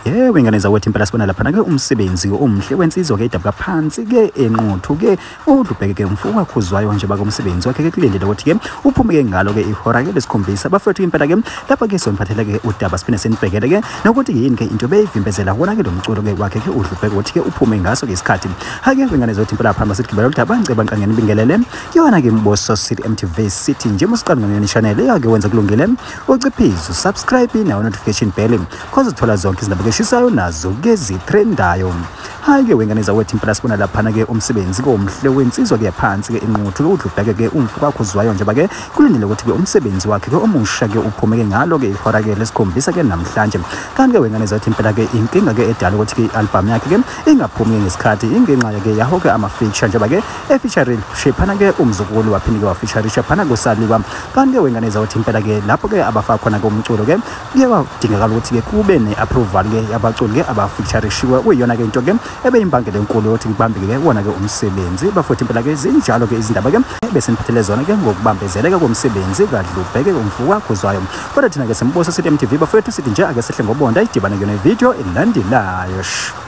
Yebo ingane zawethu impela sibona lapha ke umsebenzi omhle wensizwa ke idabuka phansi ke enquthu ke uDlubheke ke umfuku wakhuzwayo nje bakomsebenzi wakhe ke kulindele ukuthi ke uphume ke ngalo ke ihora ke lesikhombisa bafethu impela ke lapha ke soniphathele ke udaba siphinde senibhekele ke nokuthi yini ke into beyivimbezela wona ke lo mculo ke wakhe ke uDlubheke ukuthi ke uphume ngaso ke isikhathi hake ingane zawethu impela phamba sigibela udaba ngiceba nkangeni bingelele yona ke Mboso City MTV City nje musiqala ngene channel yake wenza kulungile uciphize subscribe na notification bell cause uthola zonke izindaba eshisayo nazo ke zitrendayo hake wengane zawethu impela sibona lapha ke umsebenzi komhle wensizwa ke yaphansi ke enquthu uDlubheke ke umfuku wakhuzwayo nje bake kulindele ukuthi ke umsebenzi wakhe ke omusha ke uphume ke ngalo ke ihora ke lesikhombisa ke namhlanje kanti ke wengane zawethu impela ke inkinga ke edala ukuthi ke album yakhe ke ingaphumi ngesikhathi ingenxa ke yaho ke ama feature nje bake featuring shephana ke umzukulu waphinde ke wa feature shephana kusaliwa kanti ke wengane zawethu impela ke lapho ke abafaka khona ke umculo ke kuyadingakala ukuthi ke kube ne-approval ke yabaculi ke abafeaturishiwe kuyiyona ke into ke ebeyimbangela enkulu yokuthi ngibambe ke wona ke umsebenzi bafuthi impela ke zinjalo ke izindaba ke bese niphathele zona ke ngokubambezeleka komsebenzi kaDlubheke umfuku wakhuzwayo kodwa thina ke simboso City MTV bafethu sithi nje ake sehle ngobonda idibana ke ne video elandelayo.